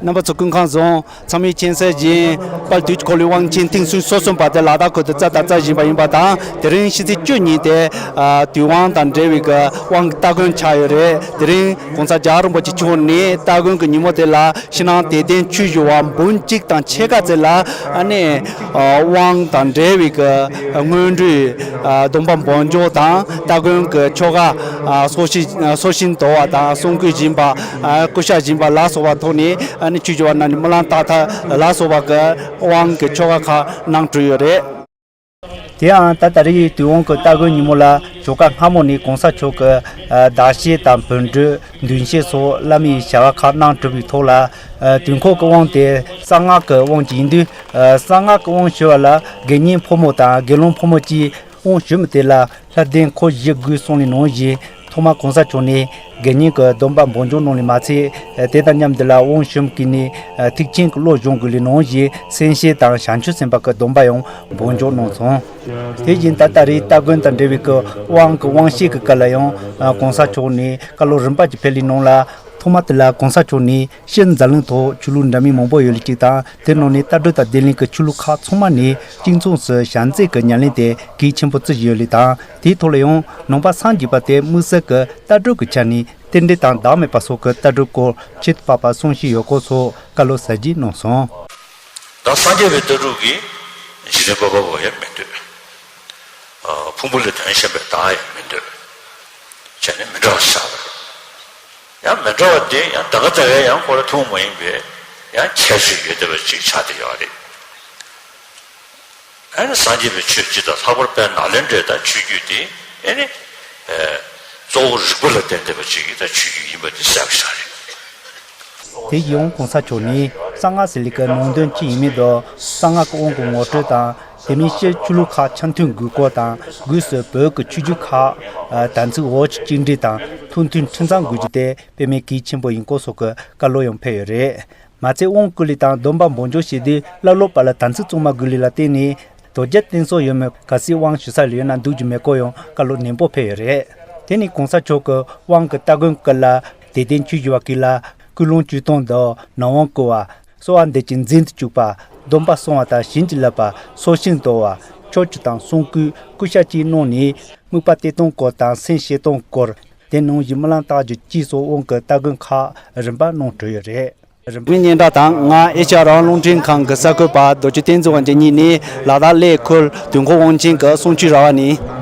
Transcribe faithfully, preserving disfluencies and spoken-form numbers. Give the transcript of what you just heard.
རྣམ་པ་ཚོ་སྐུ་ཁམས་བཟང་། ཚང་མས་མཁྱེན་གསལ་བཞིན་དཔལ་དུས་ཀྱི་འཁོར་ལོའི་དབང་ཆེན་ཐེངས་སོ་གསུམ་པ་དེ་ལ་དྭགས་ཁུལ་དུ་རྩ་དང་རྩ་བཞིན་པ་ཡིན་པ་དང་། དེ་རིང་ཕྱི་ཚེས་བཅུ་ཉིན་དེ་ཨ་དུས་དབང་དང་འབྲེལ་བའི་གི་དབང་གི་སྟ་གོན་ཆགས་ཡོད་རེད། དེ་རིང་༸གོང་ས་༸རྒྱལ་བ་རིན་པོ་ཆེ་མཆོག་ནས་སྟ་གོན་གྱི་ཉིན་མོ་དེ་ལ་ཕྱི་ནང་དད་ལྡན་ཆོས་ཞུ་བ་འབུམ་གཅིག་དང་ཕྱེད་ཀ་ཙམ་ལ་ཨ་ནི་ཨ་དབང་དང་འབྲེལ་བའི་གི་སྔོན་འགྲོའི་ཨ་སྡོམ་པ་འབུལ་འཇོག་དང་། སྟ་གོན་གྱི་ཆོ་ག་ཨ་སྲོག་ཤིང་ཨ་སྲོག་ཤིང་དོར་བ་དང་། གསུང་སྐུ་བཞེངས་པ། ཨ་སྐུ་ཤ་བཞེངས་པ་ལ་སོགས་པ་ཐོག་ནས་ཨ་ནི་ཆོས་ཞུ་བ་རྣམས་ནས་སྨོན་ལམ་བཏབ་ཐབས་ལ་སོགས་པ་གི་དབང་གི་ཆོ་ག་ཁག་གནང་གྲུབ་ཡོད་རེད། དེ་ཡང་ད་ད་རེས་དུས་དབང་གི་སྟ་གོན་ཉིན་མོ་ལ་ཇོ་ཁང་སྔ་མོ་ནས་༸གོང་ས་མཆོག་གི་ཨ་ཟླ་ཕྱག་དང་བོད་འགྲོས་འདོན་ཆས་སོགས་བླ་མའི་བྱ་བ་ཁག་གནང་གྲུབ་པའི་ཐོག་ལ། ཨ་དུས་འཁོར་གྱི་དབང་དེ་གསང་སྔགས་ཀྱི་དབང་ཅིག་ཡིན་དུས། ཨ་གསང་སྔགས་ཀྱི་དབང་ཞུ་བ་ལ་དགེ་བསྙེན་ཕོ་མོ་དང་དགེ་སློང་ཕོ་མོ་བཅས་དབང་ཞུ་མི་དེ་ལ་ལྷ་ལྡན་འཁོར་བཞི་དགོས་གསུངས་ལེ་གནང་བཞིན། ཐོག་མར་༸གོང་ས་མཆོག་ནས་དགེ་བསྙེན་གྱི་སྡོམ་པ་འབུལ་འཇོག་གནང་ལེ་མ་ཚད། དེ་དང་མཉམ་དུ་ལ་དབང་ཞུ་མི་ཀུན་ནས་ཐེག་ཆེན་གྱི་བློ་སྦྱོང་དགོས་ལེ་གནང་བཞིན། སེམས་བསྐྱེད་དང་བྱང་ཆུབ་སེམས་དཔའ་གི་སྡོམ་པ་ཡང་འབུལ་འཇོག་གནང་སོང་། དེ་བཞིན་ད་ད་རེས་སྟ་གོན་དང་འབྲེལ་བའི་གི་དབང་གི་དབང་བཤད་ཀྱི་སྐབས་ལ་ཡང་༸གོང་ས་མཆོག་ནས་བཀའ་སློབ་རིམ་པ་ཅིག་ཕེབས་ལེ་གནང་ལ། ཐོག་མ་དེ་ལ་༸གོང་ས་མཆོག་ནས་ཕྱི་འཛམ་གླིང་ཐོག་ཆོས་ལུགས་འདྲ་མིན་མང་པོ་ཡོད་ལེ་གཅིག་དང་། དེ་ནང་ནས་ལྟ་གྲུབ་དང་བདེན་ལུགས་ཀྱི་ཆོས་ལུགས་ཁག་ཚང་མ་ནས་གཅིག་མཚུངས་སུ་བྱམས་བརྩེ་གི་ཉམས་ལེན་དེ་གལ་ཆེན་པོ་བརྩི་བཞིན་ཡོད་ལེ་དང་། དེའི་ཐོག་ལ་ཡང་ནང་པ་སངས་རྒྱས་པ་དེ་དམིགས་བསལ་གྱི་ལྟ་གྲུབ་ཀྱི་ཆ་ནས་རྟེན་འབྲེལ་དང་བདག་མེད་པ་སོགས་ཀྱི་ལྟ་གྲུབ་སྐོར་ཁྱད་དུ་འཕགས་པ་གསུང་བཤད་ཡོད་སྐོར་སོགས་བཀའ་སློབ་ཟབ་རྒྱས་གནང་སོང་། ད་སངས་རྒྱས་པའི་ལྟ་གྲུབ་ཀྱི་འཇིག་རྟེན་པ་ཕ་བོ་ཡང་མི་འདོད། ཨ་ཕུང་པོ་ལས་དོན་གཞན་པའི་བདག་ཡང་མི་འདོད། བྱས་ནས་མི་འདྲ་བ་ཆགས་པ་རེད། ཡང་མི་འདྲ་བ་དེ་ཡང་ད་ག་ད་གའི་ཡང་ཁོ་རང་ཐུན་མོང་མ་ཡིན་པའི་ཡང་ཁྱད་ཆོས་ཡོད་བསྡད་པ་ཅིག་ཆགས་བསྡད་ཡོད་རེད། ཨ་ནི་སངས་རྒྱས་པའི་ཆོས་སྤྱི་དང་ལྷག་པར་དཔལ་ནཱ་ལེནྡྲའི་ད་ཆོས་བརྒྱུད་དེ་ཨ་ནི་ཨེ་གཙོ་བོ་རིགས་པ་ལ་བརྟེན་བསྡད་པ་ཅིག་གི་ད་ཆོས་བརྒྱུད་ཡིན་པ་དེ་གསལ་པོ་ཆགས་རེད། དེ་ཡང་༸གོང་ས་མཆོག་ནས་གསང་སྔགས་ཟེར་ལེ་གི་ནང་དོན་ཅི་ཡིན་མིན་དང་། གསང་སྔགས་ཀྱི་དབང་གི་ངོ་སྤྲོད་དང་། དེ་མིན་ཕྱིའི་ཆོས་ལུགས་ཁག་འཆམ་མཐུན་དགོས་སྐོར་དང་། སྒོས་སུ་བོད་ཀྱི་ཆོས་བརྒྱུད་ཁག་ཨ་དམ་ཚིག་འོག་གི་གཅིག་སྒྲིལ་དང་མཐུན་མཐུན་ཁྲིམས་གཙང་དགོས་རྒྱུ་དེ་དཔེ་མེད་གལ་ཆེན་པོ་ཡིན་སྐོར་སོགས་ཀྱི་བཀའ་སློབ་ཡང་ཕེབས་ཡོད་རེད། མ་ཚད་དབང་བསྐུར་ལེ་དང་སྡོམ་པ་འབུལ་འཇོག་བྱེད་དུས་བླ་སློབ་བར་ལ་དམ་ཚིག་གཙང་མ་དགོས་ལེ་ལ་བརྟེན་ནས། དོལ་རྒྱལ་བསྟེན་གསོལ་ཡོད་མེད་གལ་སྲིད་དབང་ཞུ་ས་ལ་ཡོད་ན་འདུག་རྒྱུ་མེད་སྐོར་ཡང་བཀའ་སློབ་ནན་པོ་ཕེབས་ཡོད་རེད། དེ་ནས་༸གོང་ས་མཆོག་གི་དབང་གི་སྟ་གོན་སྐབས་ལ་དད་ལྡན་ཆོས་ཞུ་བ་ཀུན་ལ་སྐུལ་སློང་བཅོས་སྟངས་དང་ནང་དབང་བསྐུར་བ། གསོལ་བ་འདེབས་ཀྱི་འཛིན་དུ་བཅུག་པ། སྡོམ་པ་སྲུང་བ་དང་བྱིན་གྱིས་བརླབ་པ། སྲོག་ཤིང་དོར་བ། ཆོས་སྤྱོད་དང་གསུང་སྐུ། སྐུ་ཤ་བཅས་གནང་ནས་དམིགས་པ་གཏད་སྟངས་སྐོར་དང་སེམས་བསྐྱེད་སྟངས་སྐོར། དེ་ནང་བཞིན་སྨོན་ལམ་བཏབ་རྒྱུ་བཅས་སོགས་དབང་གི་སྟ་གོན་ཁག་རིམ་པ་གནང་གྲུབ་ཡོད་རེད། རིན་པོ་ཆེ་སྙན་གྲགས་དང་། ང་ཨེ་ཤ་ཡ་རང་དབང་རླུང་འཕྲིན་ཁང་གི་གསར་འགོད་པ་རྡོ་རྗེ་བསྟན་འཛིན་དབང་ཆེན་གཉིས་ནས་ལ་དྭགས་གླེ་ཁུལ་དུས་འཁོར་དབང་ཆེན་གྱི་གསུང་ཆོས་ར་བ་ནས།